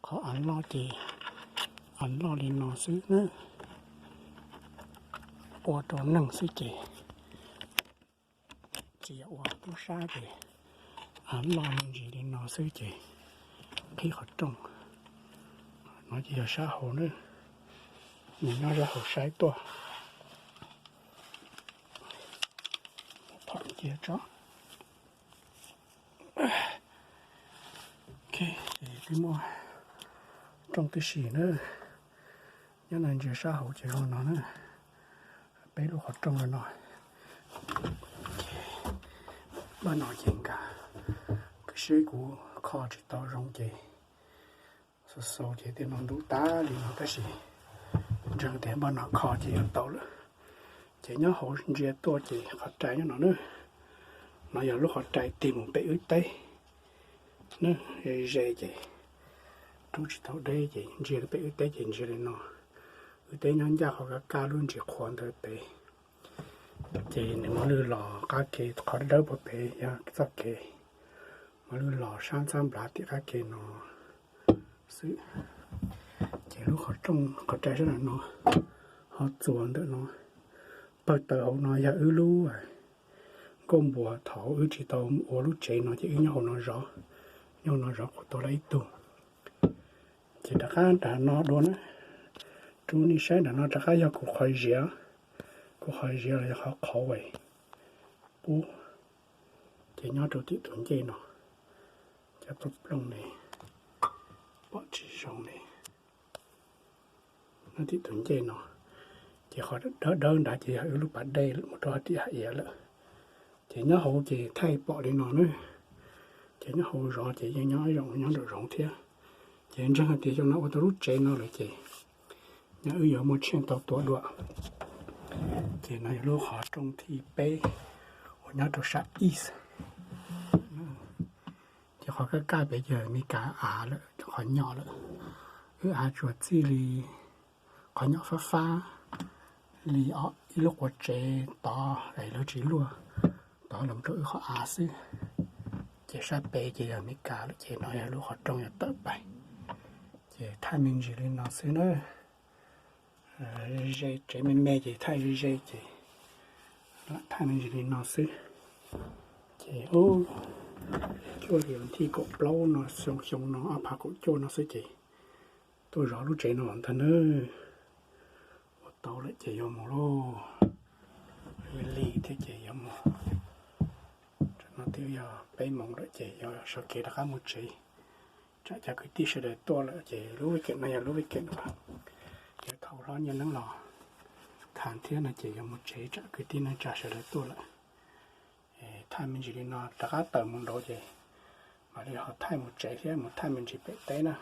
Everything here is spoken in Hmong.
Qhov av loj ces av loj li no xwb na, ua rau neeg xwb ces tsis yog ua tub sab ces av loj me ntsis li no xwb ces qhib qhov rooj. No ces yog sab hauv na, nws nyob sab hauv saib tuaj. Phom cia tso. Ok, ces twb muaj rooj tib si na. Nyob no ntsia sab hauv ces zoo no na. Peb lub qhov rooj no. Npaj no ces nkag, kuv seb kuv kho tsis tau zoo ces xaus xaus ces tej no ntub tag li no tab sis ntseeg tias npaj no kho ces yuav tau lawm. Ces nyob hauv ntsia tuaj ces qhov rai nyob no na. No yog lub qhov rai tig mus pem wb teb na. Ze ces rub tsis tau deb ces ntsia pem wb teb ces ntsia li no. Wb teb nyob ncaj qhov kaj kaj lub ntsis qhuav ntawd pem. Ces nws mos lwj los qab ke, qhov dawb dawb puag pem yog txoj kev, mos lwj los sab ntxhab nplav tim qab ke no xwb. Ces lub qhov rooj qhov rai sab nram no, ho txuas ntawm no, pawg taws hauv no yog wb lub nkuaj npua thaum wb tsis tau ua lub tsev no ces wb nyob hauv no zov, nyob hauv no zov kuv tua lawm ib tug. Ces rov qab nram no dua na, rub nej saib nram no rov qab yog kuv qhov ziav, kuv qhov ziav los yog qhov qhauv qub, ces nyob rau tim tus ncej no, cov plooj ne, pom tsis zoo ne. Nyob tim tus ncej no, ces qhov dawb dawb nrad ces yog wb lub pas dej mus rau hauv tim hav iav lawm. Ces nyob hauv ces thaij pom li no na, ces nyob hauv zov ces yeej nyob zoo nyob nraum zoov thiab. Ces ntseeg hais tias xyoo no ua tau lub tsev no lawm ces nyob wb yuav muaj tsheej tau tua dua. Ces no yog lub qhov rooj thib peb uas nyob rau sab east. Ces qhov kaj kaj pem ces Meskas av lawm, qhov nyom lawm. Wb av tsuas txij li qhov nyom fab fab li ib lub quav tsev tod es lawv tsis luaj, tod los rau wb qhov av xwb. Ces sab pem ces yog Meskas lawm ces no yog lub qhov rooj yuav tawm pais. Ces thaij me ntsis li no xwb na. Ze tsev me me ces thaij ze ze ces lam thaij me ntsis li no xwb. Ces cuaj hli vas thib kaum plaub no xyoo xyoo no ob phav kaum cuaj no xwb ces tuaj zov lub tsev no ntag nawb. Ua tau lawm ces yuav mus lauj. Li thiab ces yuav mus. Tam no twb yog peb moos lawm ces yuav sawv kev rov qab mus tsev. Tsam cov kwv tij sawv daws tuaj lawm ces lub weekend no yog lub weekend uas yuav thau hlob Nyiaj Neeb los tham thiab no ces yuav mus tsev tsam kwv tij neej tsa sawv daws tuaj lawm. Thaij me ntsis li no rov qab tawm mus nraud ces mam li ho thaij mus tsev thiab mus thaij me ntsis pem teb na.